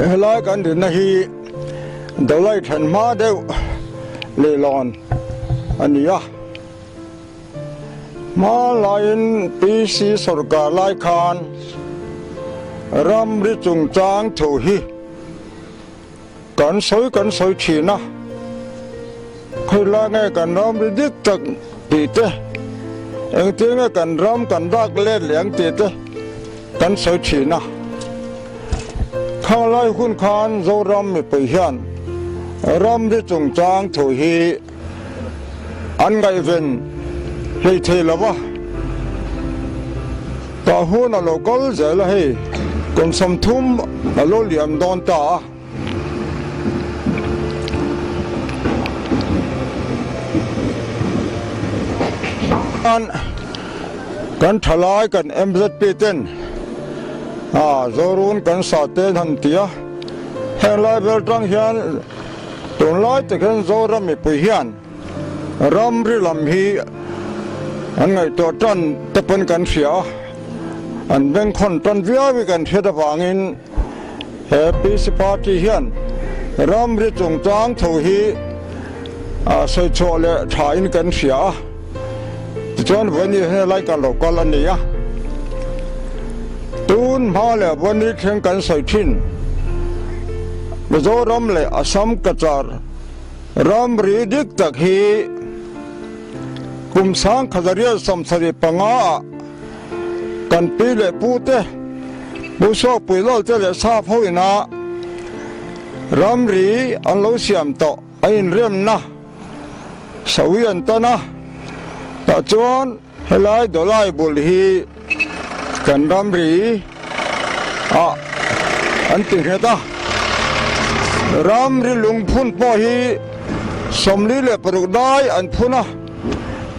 Helai kan dinna hi Dawlai then hma deuh leihlawn a ni a. Hma laiin PC sawrkar lai khan ramri chungchang thu hi Kan sawi kan sawi thin a, khawilai nge kan ram ri dik tak tih te, engtin nge kan ram kan dak let leh ang tih te kan sawi thin a. Khanglai hun khan Zoram mipui hian ram ri chungchang thu hi an ngaihven hlei thei lo va, tah hun a lo kal zel a hei kum 30 a lo liam dawn ta a. Kan thalai kan MZP ten Zorun kan sa te han ti a, heng lai vel tang hian tunlai tak hian Zoram mipui hian ramri lam hi an ngaihtuah tan te pawn kan hria a, an bengkhawn tan viau hi kan hriat avangin He PC party hian ramri chungchang tho hi sawi chhuah leh thain kan hria a, tichuan Vawini hian helai kan lo kal a ni a. Tun hma leh Vawini thleng kan sawi thin Mizoram leh Assam Cachar ramri dik tak hi kum 1975 ah Kan pi leh pu te, Pu Suakpui Lal te leh Sap ho ina ramri an lo siam tawh a inremna sawi an tan a, tah chuan helai Dawlai bul hi kan ramri ah an ti nghet a, ramri lungphun pawh hi 46 dai an phun a.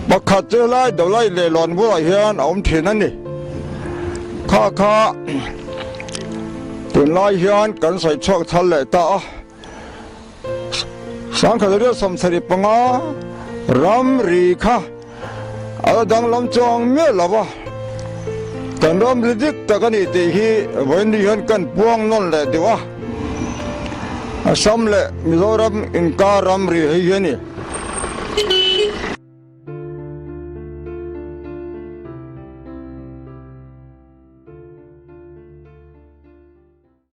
Pakhat chu helai Dawlai Leihlawn bulah hian a awm thin a ni. Kha kha tunlai hian kan sawi chhuak thar leh ta a. 1975 ramri kha a la danglam chuang miah lo va. Kan ramri dik tak a ni tih hi vawiin ni hian kan puang nawn leh deuh a. Assam leh Mizoram inkar ramri hei hi a ni.